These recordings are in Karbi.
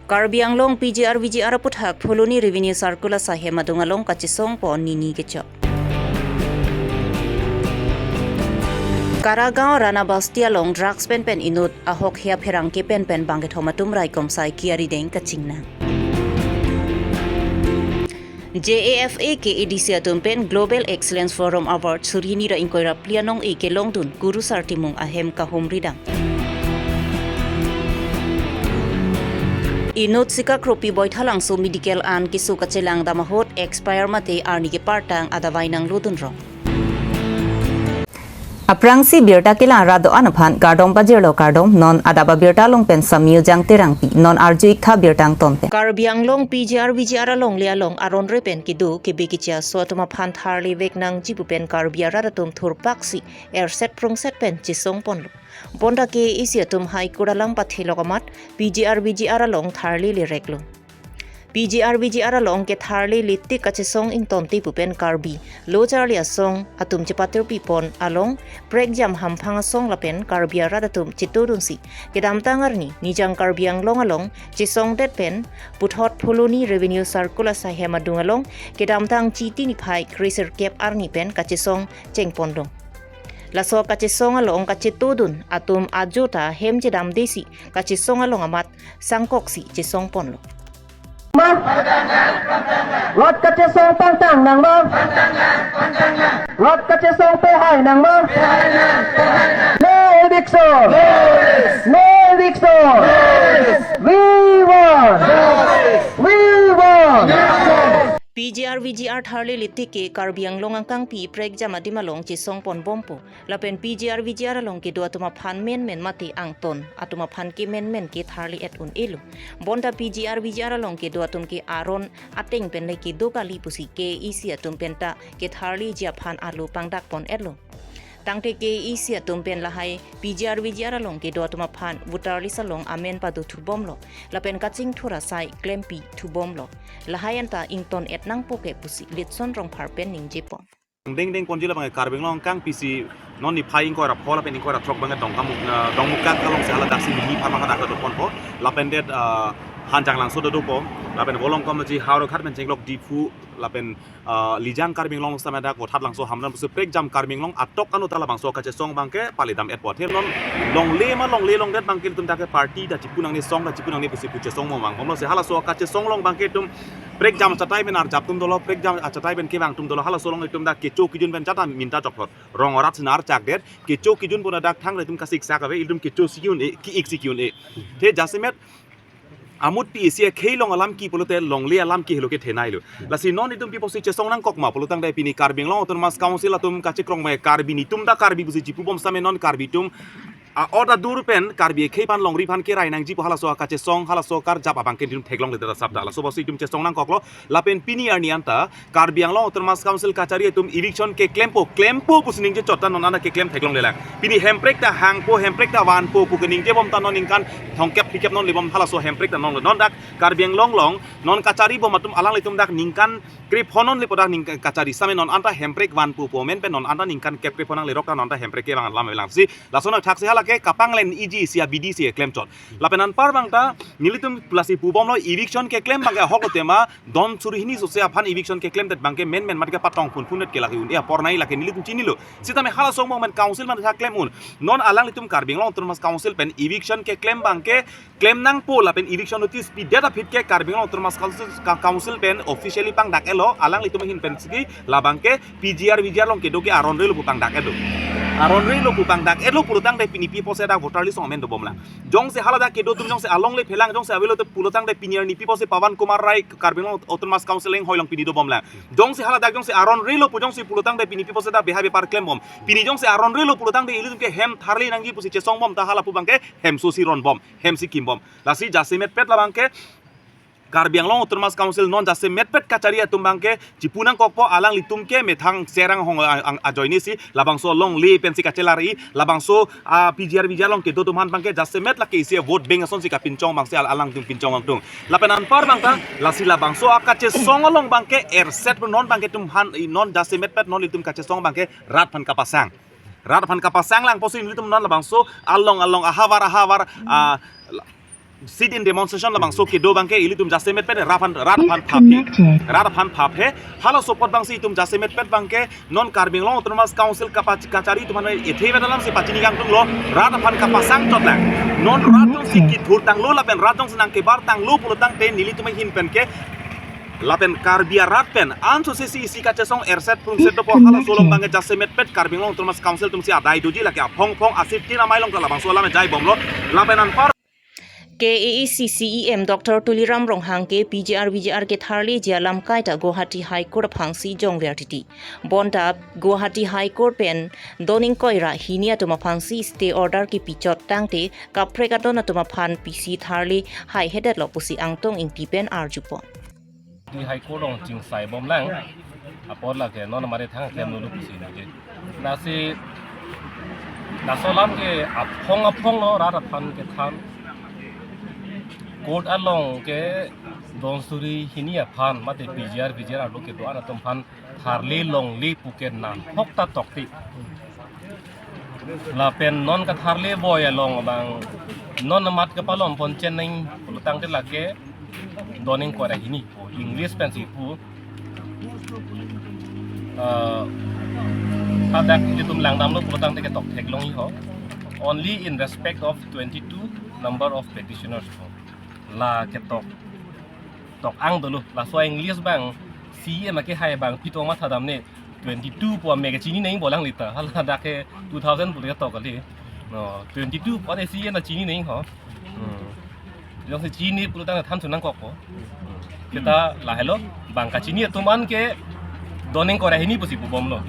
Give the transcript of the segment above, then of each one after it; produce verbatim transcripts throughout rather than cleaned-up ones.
Karbi Anglong P G R V G R aputhak Phuloni Revenue Circle asai hem adung along kachesong pon nini kechok. Karagaon Rana Basti along drugs pen pen inut ahok hia pherangke pen pen bangkethom atum raikom sai kiari deng kachingnang. J A F A K A D C atum pen Global Excellence Forum Award suri hini ra ingkoi ra phli anong-e kelongdun Kurusar Timung ahem kahumri dam. Inut sika kropi Boithalangso medical an keso kachelang dam ahut expire mate arni kepartang adavai nanglodun rong. Aphrangsi birta kelang rat do-an aphan kardom pajirlo, kardom. Non adap abirta along pen Samyu Jang Terangpi, non arju-ik tha birta angton pen. Karbi Anglong P G R V G R alongle along aron re pen kedo kebe kecheso atum aphan tharli vek nangji pu pen Karbi arat atum thurpaksi erset prungset pen chesong ponlo. Bonta K A A C atum High Court alam pathelok amat P G R V G R along tharli lereklo. P G R V G R along ketharli letik kachesong ingtonte pu pen Karbi lo charli asong atum chepatirpi pon along prekjam hamphang asong lapen Karbi arat atum chetodunsi kedamtang arni Nijang Karbi Anglong along chesongdet pen puthot Phuloni Revenue Circle asai hem adung along kedamtang Chiti niphai kresirkep arni pen kachesong chengpon dong. Laso kachesong along kachetodun atum ajo ta hem chedamdesi kachesong along amat sangkoksi chesong ponlo. Ma? Rat kachesong pangtang nang ma? Rat kachesong pehai nang ma? No eviction! No eviction! We want! We want! P G R V G R tharli letik ke Karbi Anglong angkangpi prekjam adim along chesong pon bompo. Lapen P G R V G R along kedo atum aphan menmen mate angton atum aphan ke menmen ketharli et un-elo. Bonta P G R V G R along kedo atum ke aron ateng pen le kedo kali pusi K A A C atum penta ketharliji aphan alu pangdak pon etlo. Tangte K A A C atum pen lahai P G R V G R along kedo atum aphan voter list along amen pado thubomlo. Lapen kachingthur asai klempi thubomlo. Lahai anta ington et nangpo ke pusi Litson Rongphar pen ningje pon. Deng deng ponji labang Karbi Anglong angkangpi si non niphai ingkoi ra pho lapen ingkoi ra throk abang Dongkamuk, eh, Dongmukak alongsi hala daksi mini pharma hadak do ponpo. Lapen det, eh, Hanjanglangso dopo. Lapen Volongkom ji Howraghat pen chenglok Diphu lapen, eh, Lijang Karbi Anglong sampai dak Vothatlangso Hamren pusi prekjam Karbi Anglong atok anut labangso kachesong abangke palidam etpo. Athe non longle ma longle longdet abangke itum dak ke party ta chipu nangne, song ta chipu nangne pusi pu chesong mo abang. Bomlo si halaso kachesong along abangke itum prekjam achatai pen arjap atum dolo, prekjam achatai pen kevang atum dolo, halaso along itum dak kecho kejun pen chata minta chokthot. Rong arat sinar chakdet, kecho kejun pon dak thang itum kasiksak ave, itum kecho si ke-un-e, ki-ik si ke-un-e. Athe jasemet amut pi isi akhei along alam ke pulote longle alam ke helo kethenei lo. Lasi non itum pi pusi chesong nangkok ma pulotangte pini Karbi Anglong Autonomous Council atum kachekrong me Karbi netum ta Karbi pusi chipubom same non Karbi atum a-ot adur pen Karbi akhei aphan longri aphan kerai nangji pu halaso kachesong halaso karjap abangke itum theklongle ta sapta. Laso pusi itum chesong nangkoklo. Lapen pini arni anta Karbi Anglong Autonomous Council kachari atum eviction keklempo, klempo pusi ningje chot ta non anta keklem theklonglelang. Pini hemprek ta hangpo, hemprek ta vanpo pu keningjebom ta non ningkan thomkep phlikep non lebom halaso hemprek ta non, non dak Karbi Anglong along non kacharibom atum alanglitum dak ningkan krepho non lepo dak ningkan kachari same non anta hemprek vanpo pu amen pen non anta ningkan kep krepho nanglerok ta non anta hemprek kevang alam avelang si lason athaksi halake kapanglen iji isi abidi si klem chot. Lapen anpar abang ta nelitum lasi pubomlo eviction keklem abangke ahok lo tema don suri hini sose aphan eviction keklemdet abangke menmen mate ke patong phunphundet ke lake un-e apor nai lake nelitum chinilo. Sitame halaso mo men council man tha klem un. Non alanglitum Karbi Anglong Autonomous Council pen eviction keklem abangke klem nangpo lapen eviction notice pidet aphi ke Karbi Anglong Autonomous Council, ka-, Council pen officially pangdak etlo, alanglitum ahin pen si ke labangke P G R V G R along kedo ke aron relo pu pangdak etlo. Aron relo pu pangdak etlo pulotangte pini pi pusi dak voter list along amen dobomlang. Jongsi haladak kedo atum jongsi alongle phelang jongsi avelo te pulotangte pini arni pi pusi Pawan Kumar Rai Karbi Anglong Autonomous Council inghoi along pini dobomlang. Jongsi haladak jongsi aron relo pu jongsi pulotangte pini pi pusi dak behave par klembom. Pini jongsi aron relo pulotangte ilitum ke hem tharli nangji pusi chesongbom ta hala pu abangke hem susi ronbom, hem si kimbom. Lasi jasemetpet labangke Karbi Anglong Autonomous Council non jasemetpet kachari atum abangke chipu nangkokpo alanglitum ke methang serang hong a-, ang ajoine si labangso longle pensi kachelar-i labangso, ah, P G R V G R along kedo atum aphan abangke jasemet lake isi vote bank asonsi kapinchong abangsi al-, alangtum pinchong angtung. Lapen anpar abang ta lasi labangso akachesong along abangke erset non abangke atum aphan non jasemetpet non itum kachesong abangke rat aphan kapasang. Rat aphan kapasang lang pusi nelitum non labangso along along ahavar ahavar, ah, sit-in demonstration labangso kedo abangke ilitum jasemet pen rat aphan, rat aphan phap he. Rat aphan phap he. Halaso apot abangsi itum jasemet pen abangke non Karbi Anglong Autonomous Council kapa-, kachari atum aphan ethe vet alamsi pachini kangtung lo, rat aphan kapasang chot lang. Non rat jongsi kethur tanglo lapen rat jongsi nangkebar tanglo pulo tangte nelitum ahin pen ke lapen Karbi arat pen ansose isi kachesong erset phungset dopo, halaso along abangke jasemet pen Karbi Anglong Autonomous Council atumsi adai doji, lake aphong phong asit tin amei along ta labangso alam ejai bomlo. Lapen anpar K A A C C E M Doctor Tuliram Ronghang ke P G R V G R ketharleji alam kaita Guwahati High Court aphansi jongver titi. Bonta Guwahati High Court pen don ingkoi ra hini atum aphansi stay order kepi chot tangte kaprek adon atum aphan pisi tharle haihedetlo pusi Angtong Ingti pen arjupon. Di High Court along chingsai bom lang. Apor lake non mare thang klem nulu pusi nuje. Lasi laso alam ke aphong aphong lo rat aphan kethan. Court along ke don suri hini aphan mate P G R V G R arlo kedo-an atum aphan tharle longle pu ke nangkok ta tokti. Lapen non katharle boi along abang non amat kapalom pon cheneng pulo tangte lake don ingkoi ra hini pu English pensi pu. Ah, hadak ilitum langdamlo pulo tangte ketok theklong iho. Only in respect of twenty-two number of petitioners pu. La ketok tok-ang dolo. Laso English abang C E M akehai abang pito matha damne twenty-two pu ame kachini nangji bo alangli ta. Hala dak ke two thousand pu ketok kali. No, twenty-two pu ade C E M ta chini nangji ho. Hmm. Jongsi chini pulo tangte thansun nangkokpo. Hmm. Seta lahelo abang kachini atum an ke don ingkoi ra hini pusi pu bomlo.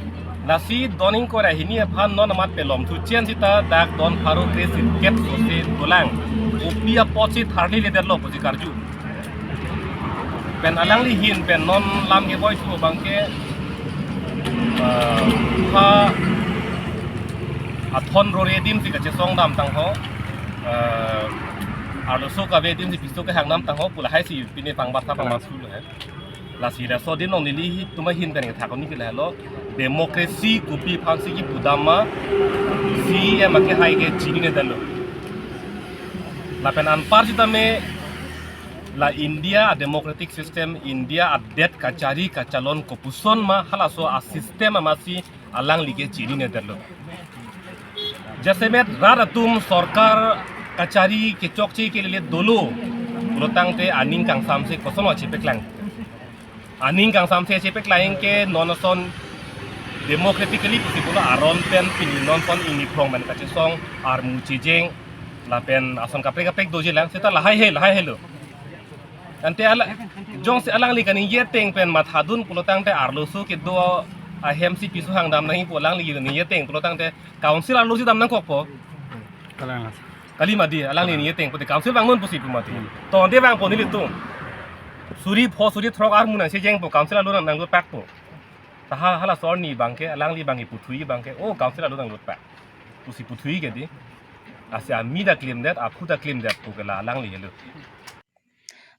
Lasi don ingkoi ra hini aphan non amat pelom thu chen seta dak don pharo kre sirkep sose dolang. Kopi apotsi tharleledetlo pusi karju. Pen alangli ahin pen non lam keboi thu abangke, eh, ha athon rore adim si kachesong dam tangho, eh, arloso kave adim si piso kehang dam tangho pu lahai si pine pangbat tha pangbat thu lo he. Lasi laso adim along nelitum ahin pen kethak ni ke lahelo, democracy kopi aphansi kipu dam ma, C E M akehai ke chininedetlo. Lapen anpar sitame la India a democratic system, India adet kachari kachalon kopuson ma halaso a system amatsi alangli ke chininedetlo. Jasemet rat atum sorkar kachari kechokche kelele dolo pulo tangte aning kangsamse koson achepeklang. Aning kangsamse achepeklang ke non ason democratically pusi pulo aron pen pini non ason ingni phrong pen kachesong armu chejeng lapen ason kaprek kaprek doji lang seta lahai he lahai helo. Ante ala jongsi alangli kaningje ateng pen mathadun pulo tangte arloso kedo ahem si piso hang dam nangji pu alangli kaningje ateng pulo tangte council arlo si dam nangkokpo. Kalang las. Kali mati, alangli ningje ateng pute council vangnon pusi pu mati. Hmm. Tonde vangpo nelitum. Suri pho suri throk armu nangchejengpo council arlo nang nanglutpakpo. Ta ha halaso arni abangke alangli abangke puthui abangke, oh, council arlo nanglutpak pusi puthui ke di. Lasi ami ta klemdet, aphu ta klemdet pu ke la alangli helo.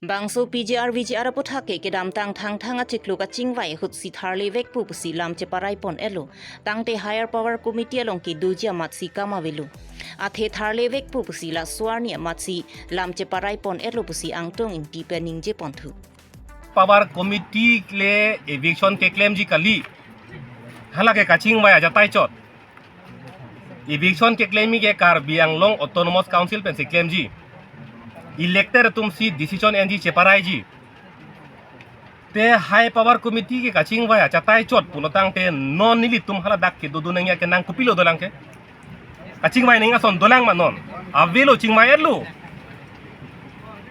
Bangso P G R V G R aputhak ke kedamtang Thangthang achiklo kachingvai ahutsi tharlevekpo pusi lam cheparai pon-etlo. Tangte Higher Power Committee along kedoji amatsi kam avelo. Athe tharlevekpo pusi laso arni amatsi lam cheparai pon-etlo pusi Angtong Ingti pen ningje ponthu. Power Committee le eviction keklemji kali. Hala ke kachingvai ajatai chot. Eviction keklemji ke Karbi Anglong Autonomous Council pensi klemji. Elected atumsi decision enji cheparaiji. Te High Power Committee ke kachingvai ajatai chot pulo tangte non nelitum hala dak kedo dun nangji ke nang kopilo dolang ke. Kachingvai nangji ason dolang ma non. Avelo chingvai-etlo.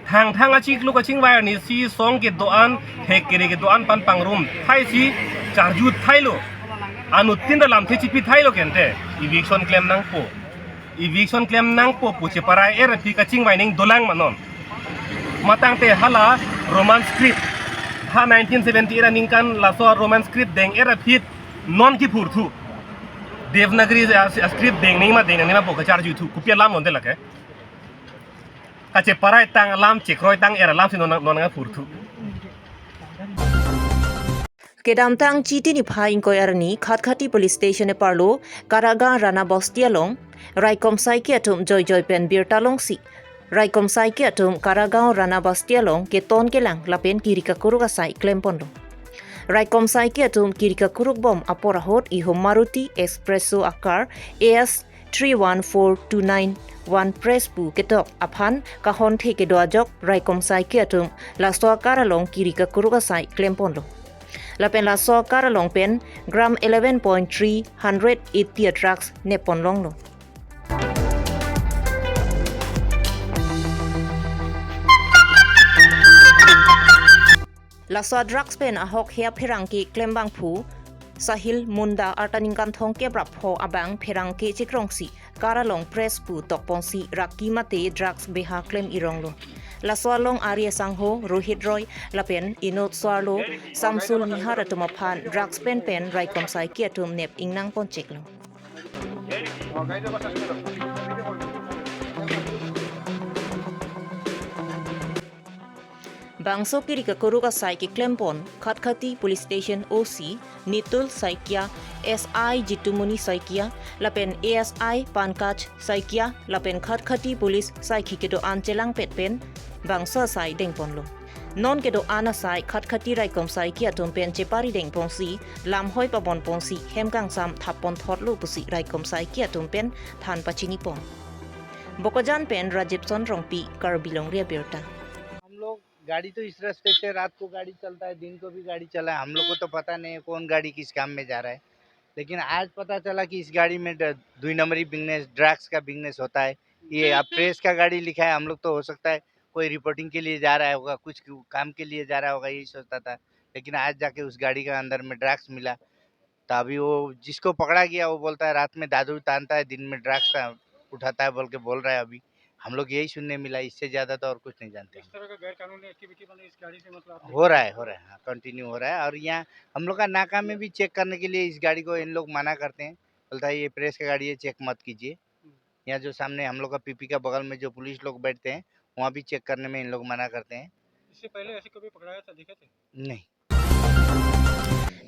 Thangthang achiklo kachingvai arnisi song kedo-an, hek kere kedo-an pen pangrum thaisi charju thailo. Anuttin ta lamthe chipi thailo kente. Eviction klem nangpo. Eviction klem nangpo pu cheparai-er aphi kachingvai nangji dolang ma non. Matangte hala Roman script. Ha nineteen seventy-eight aningkan laso Roman script deng-er aphi non kiphurthu. Devanagari a, a script deng nangji ma deng nangji ma pu kacharjuthu. Kopi alam non de lake. Kacheparai tang alam, chekroi tang-er alamsi non, non nangphurthu. Kedamtang Chiti niphai ingkoi arni Khatkhati Police Station eparlo Karaga Rana Bosti along raikom saiki atum joijoi pen birta longsi Raikom saiki atum Karagaon Ranabasti along keton kelang lapen kiri kakuruk asai klemponlo. Raikom saiki atum kiri kakuruk bom apor ahut ihum Maruti Expresso akar A S three one four two nine one press pu ketok aphan kahonthe kedo ajok raikom saiki atum laso akar along kiri kakuruk asai klemponlo. Lapen laso akar along pen gram eleven point three hundred eighty a drugs nepponlonglo. Laso a drugs pen ahok hea pherangke klembangphu Sahil Munda arta ningkan thomkep ra pho abang pherangke chikrongsi car along press pu tokponsi raki mate drugs beha klem ironglo. Laso along Arya Sangho, Rohit Roy, lapen Inod Swarlo, Samsul Nihar atum aphan drugs pen pen raikom saiki atum nep ingnang poncheklo. Bangso kiri kakuruk asai keklempon Khatkhati Police Station O C Nitul Saikia, S I Jitumuni Saikia, lapen A S I Pankaj Saikia, lapen Khatkhati Police saikhi kedo-an chelangpet pen bangso asai dengponlo. Non kedo-an asai Khatkhati raikom saiki atum pen chepari dengponsi, lamhoi pabonponsi, hem kangsam thappon thotlo pusi raikom saiki atum pen than pachinipon. Bokajan pen Rajibson Rongpi, Karbi Longri Abirta. हम लोग गाड़ी तो इस रास्ते से रात को गाड़ी चलता है, दिन को भी गाड़ी चला है, हम लोग को तो पता नहीं है कौन गाड़ी किस काम में जा रहा है, लेकिन आज पता चला कि इस गाड़ी में ड-, दुई नंबरी बिजनेस, ड्रग्स का बिजनेस होता है। ये अब प्रेस का गाड़ी लिखा है, हम लोग तो हो सकता है कोई रिपोर्टिंग के लिए जा रहा होगा, कुछ काम के लिए जा रहा होगा, यही सोचता था, लेकिन आज जाके उस गाड़ी का अंदर में ड्रग्स मिला। तो अभी वो जिसको पकड़ा गया, वो बोलता है रात में दारू तानता है, दिन में ड्रग्स उठाता है बोल के बोल रहा है। अभी हम लोग यही सुनने मिला, इससे ज्यादा तो और कुछ नहीं जानते इस हम। तरह का गैर कानूनी एक्टिविटी, मतलब, इस गाड़ी से, मतलब, आप हो रहा है, हो रहा है, हाँ, कंटिन्यू हो रहा है। और यहाँ हम लोग का नाका में भी चेक करने के लिए इस गाड़ी को इन लोग मना करते हैं, बोलता है ये प्रेस का गाड़ी है, चेक मत कीजिए। यहाँ जो सामने हम लोग का पीपी का बगल में जो पुलिस लोग बैठते हैं, वहाँ भी चेक करने में इन लोग मना करते हैं। इससे पहले ऐसे कभी पकड़ाया था, देखे थे? नहीं।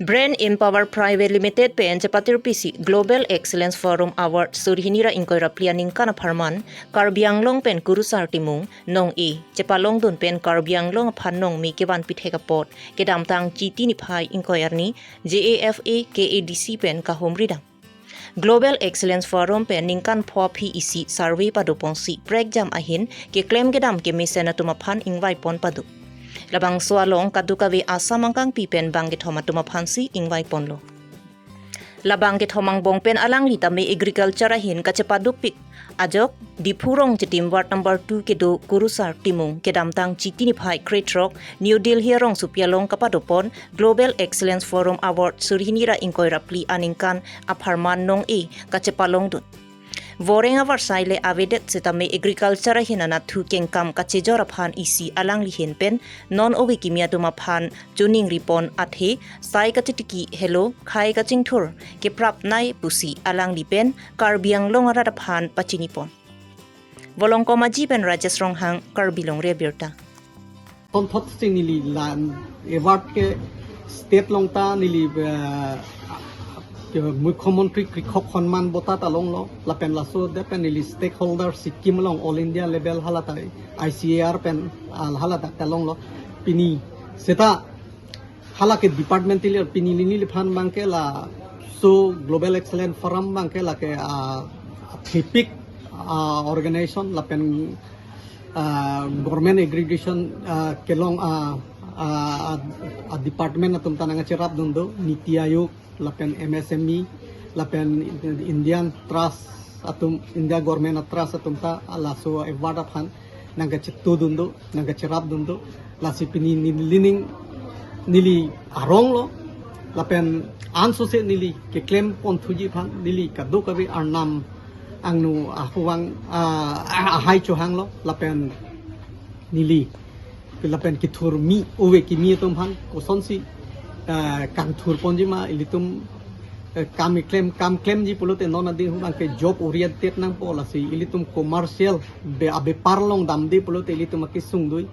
Brain Empower Private Limited pen chepatirpisi Global Excellence Forum Award suri hini ra ingkoi ra phli aningkan apharman Karbi Anglong pen Kurusar Timung nong-e chepalongdun pen Karbi Anglong aphan nongmi kevan pithek apot kedamtang Chiti niphai ingkoi arni J A F A K A D C pen kahumri dam. Global Excellence Forum pen ningkan pho aphi isi survey padoponsi prekjam ahin keklem kedam kemesen atum aphan ingvaipon pado. Labangso along kadokave asam angkangpi pen bangkethom atum aphansi ingvaiponlo. Labangkethom angbong pen alangli tame agriculture ahin kachepadukpik ajok Diphu Rongchitim Ward number two kedo Kurusar Timung kedamtang Chiti niphai krethrok New Delhi arongsopi along kapadopon Global Excellence Forum Award suri hini ra ingkoi ra phli aningkan apharman nong-e kachepalongdun. Voreng avarsai le avedet setame agriculture ahin anatthu kengkam kachejor aphan isi alangli ahin pen non ove kimi atum aphan chuning ripon athe sai kachetiki helo khai kachingthur keprapnei pusi alangli pen Karbi Anglong arat aphan pachinipon. Volongkom Aji pen Rajesh Ronghang, Karbi Longri Abirta. Tonthot sing neli la award ke state along ta neli, eh, ke Mukhyamantri Krikhak Samman Bhota ta longlo, lapen laso det pen neli stakeholder Sikkim along all India level hala ta I C A R pen, ah, hala ta longlo. Pini seta hala ke department tilir pini neliphan abangke laso Global Excellence Forum abangke lake, ah, thepik, ah, organization lapen, ah, government aggregation, ah, kelong, ah, ah, ah, ah, department atum ta nangkacherapdun do, NITI Aayog lapen M S M E lapen Indian trust atum, India government a trust atum ta laso award aphan nangkachetudun do, nangkacherapdun do. Lasi pini neli ning neli arong lo, lapen ansose neli keklem ponthuji aphan neli kadokave arnam angno ahuvang, ah, ah, ahai chohanglo, lapen neli lapen kethurmi ove kimi atum aphan kosonsi, eh, kangthur ponji ma ilitum, eh, kam keklem, kam klemji pulote non ading abangke job oriented nangpo, lasi ilitum commercial be abepar along damde pulote ilitum akesung dui,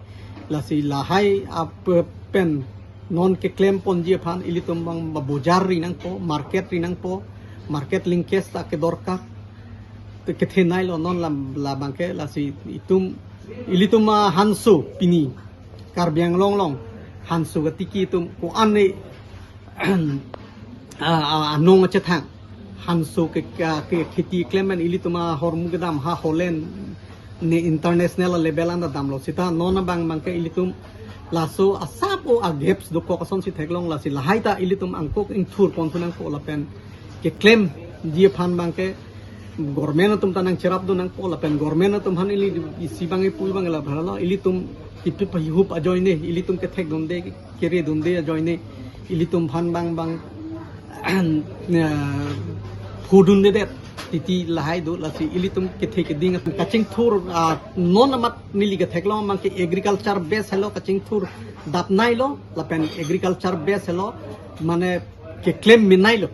lasi lahai ap-, pen non keklem ponji aphan ilitum abang bojar ri nangpo, market ri nangpo, market linkage ta kedorkar. Te kethenei lo non lam, labangke lasi itum Ilitum, ah, hanso pini Karbi Anglong along hanso katiki atum ko-an ne, ah, ah, anong achethang hanso ke, ke, ke kheti klem pen ilitum ahormu kedam ha Holland ne international level anta damlo seta non abang abang ke ilitum laso asap o a gaps dokok asonsi theklong, lasi lahai ta ilitum angkok ingthur pon thu nangpo lapen keklemji aphan abang ke government atum ta nangcherapdun nangpo lapen government atum aphan ili isi abang ipu abang la bharalo ilitum kipi pahihup ajoine ilitum kethekdunde keredunde ajoine ilitum aphan abang abang, eh, pudundedet titi lahai do, lasi ilitum kethe keding kachingthur, ah, non amat neli ketheklong abang ke agriculture base helo kachingthur dapnei lo lapen agriculture base helo mane keklem menei lo.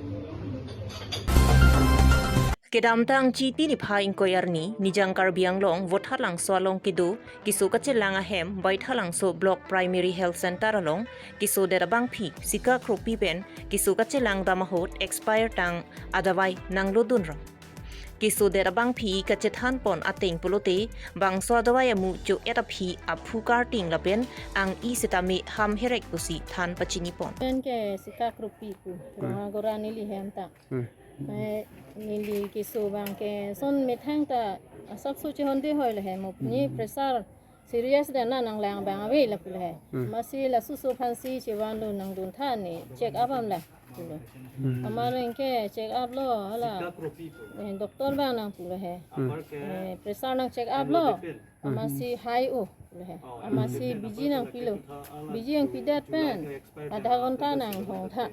Kedamtang Chiti niphai ingkoi arni, Nijang Karbi Anglong, Vothatlangso along kedo, keso kachelang ahem, Baithalangso Block Primary Health Center along, kesodet abangphi, sika kropi pen, keso kachelang dam ahut, expire tang adawai nanglodun ram. Kesodet abangphi kachethan pon ateng pulote, bangso adawai amu cho-et aphi aphu karting lapen, ang-i setame ham herek pusi than pachini pon. Pen ke sika kropi pu, Hmm. Rongagora neli hem ta. Hmm. Eh, neli keso abang ke son methang ta asapso chehonde hoi le he mo ni Hmm. pressure serious dan na nanglang abang ave lapu le he. Hmm. Amatsi laso oso aphansi chevanlo nangdun tha ne check up am la pulo. Hmm. Amat abang ke check up lo hala. Eh, doctor abang nangpu le he. Hmm. Eh, pressure nang check up lo. Hmm. Amatsi high o le he. Amatsi biji nangpilo. Biji nangpidet pen adha ghonta nanghong tha.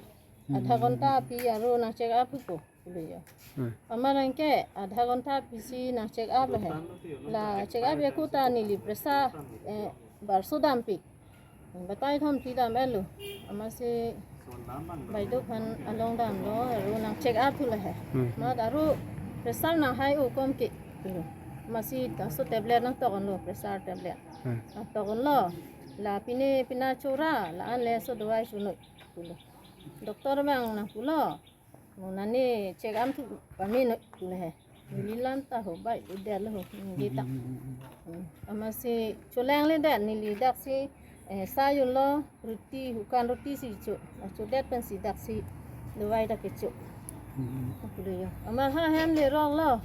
Adha ghonta pi aro nang check up hupo. Pulo yo. Hmm. Amat abang ke adha ghonta pisi nang check up lo he. La check up ya kuta neli pressure, eh, barso dampik. Batai thom ti dam-et lo. Amatsi baiduk aphan along damlo, aro nang check up thulo he. Hmm. Amat aro pressure nang high o kom ke pulo. Amatsi laso tablet nangtok-onlo, pressure tablet. Hmm. Nangtok-onlo. La pine pina chora, la-an le laso dawai chonoi pulo. Doctor abang nangpulo. Mo nani check up thu pamenoi le he. Neli lam ta ho bai le der lo ho neli ta. Hmm. Amatsi cholang le der neli daksi, eh, sa yun lo roti hukan roti si cho. Chodet pensi daksi dawai ta kecho. Hmm. Pulo yo. Amat ha hem le rong lo.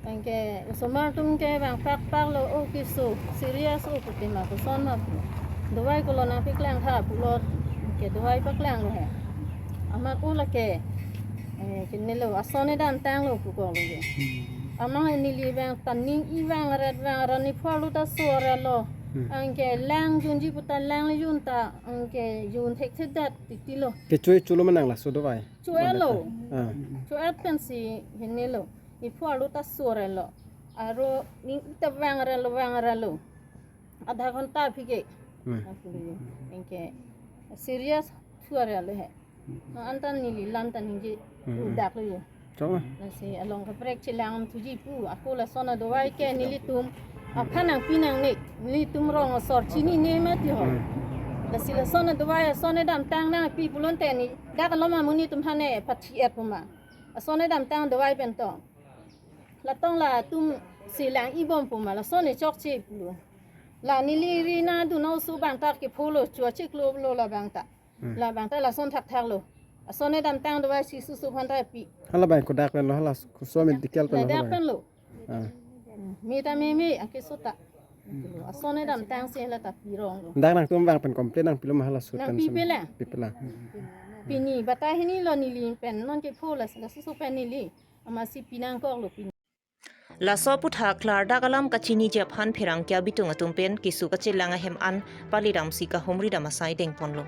Anke osomar atum ke bang pakpak lo o keso serious o pute ma koson ma pu. Dawai kolo nangpeklang tha pulo ke dawai paklang lo he. Amat o lake, eh, kene lo ason-e damtang lo pu kok lo ke. Hmm. Amat neli bang taning i bang ret bang ran ni phor lo ta so ret lo. Hmm. Anke lang junji puta lang le jun ta anke jun thekthedet titi lo. Kecho-et cholo ma nang laso dawai? Cho-et lo. Ah. Cho-et pensi hene lo. Ni phor lo ta so ret lo. Aro ni ta vang ret lo, vang ret lo. Adha ghonta aphi ke. Hmm. Anke serious thu ret lo he. Hmm. Anta neli lam ta ningje Hmm. udak lo yo. Chong. Lasi along kaprek chelang thuji pu. Ako lason adawai ke nelitum aphan nangpi nangne. Nelitum rong asor chinine mati ho. Hmm. Lasi lason adawai ason-e damtang nangpi pulote ni dak alom amonit atum aphan ne pathi-et pu ma. Ason-e damtang dawai pen tong. La tong latum si lang-i bom pu ma, lason-e chokche pulo. La neli ri nangdun oso abang ta kepho lo, chua chiklo lo labang ta. Hmm. Labang ta lason thakthak lo. Ason-e damtang dawai si oso oso aphan ta pi. Hala abang kodak pen lo, hala koson medical pen lo, hala dak abang pen lo. Ah. Hmm. Me ta meme, anke so ta. Ason-e damtang si hala ta pi rong lo. Dak nangtum abang pen complain nangpilo ma halaso pen? Nangpipe lang. Pipe lang. Pini batai hini lo neli pen non kepho la, laso oso pen neli. Amatsi pi nangkok lo pini. Laso aputhak klardak alam kachiniji aphan pherangke abitung atum pen keso kachelang ahem an pali damsi kahumri dam asai dengponlo.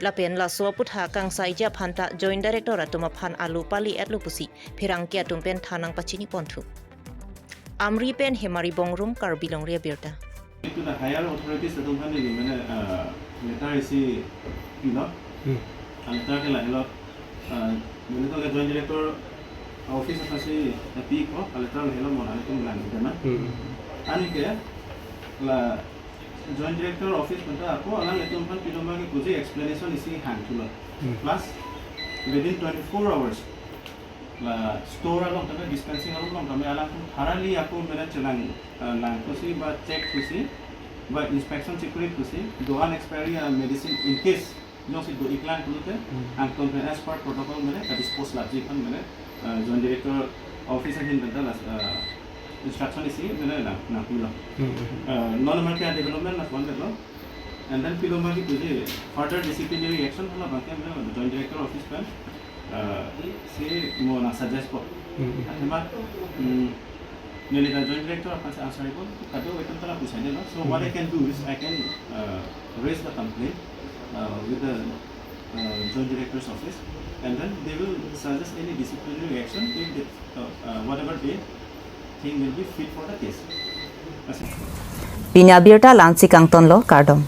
Lapen laso aputhak kangsaiji aphan ta Joint Director atum aphan alo pali-et lo pusi pherangke atum pen than nangpachini ponthu. Amri pen Hemari Bongrung, Karbi Longri Abirta. To the higher authorities atum aphan neli mane, ah, letter isi pilo. Hmm. A letter ke lahelo, ah, mane to ke Joint Director office aphansi pi ko, a letter lahelo mo alanglitum lang dana. Hmm. Anke la Joint Director office pen ta ako alanglitum aphan pilo ma ke kuji explanation isi hang thulo. Hmm. Plus within twenty-four hours Ba store along tame, dispensing along tame, alangtum thoroughly ako mene chelang, uh, lang thusi ba check thusi ba inspection check kuri thusi, do-an expiry, uh, medicine in case jongsi do-iklang pulote, hmm, angtum pen as per protocol mene ka dispose lapji aphan mene, uh, Joint Director Office ahin pen ta las, uh, instruction isi mene lang nangpulo. Hmm. Uh, non amar ke development na one lo. And then pilo ma ki puji further disciplinary action hala bangke mene Joint Director Office pen, uh, si mo nangsuggest po. Hmm. Athema, mm, neli ta Joint Director aphan si answer ko, kado itum ta lapu saide lo. So what I can do is I can, uh, raise the complaint, uh, with the, uh, Joint Director's Office, and then they will suggest any disciplinary action if they, uh, uh, whatever they think will be fit for the case. That's it. Pini abirta la-ansi kangtonlo, kardom.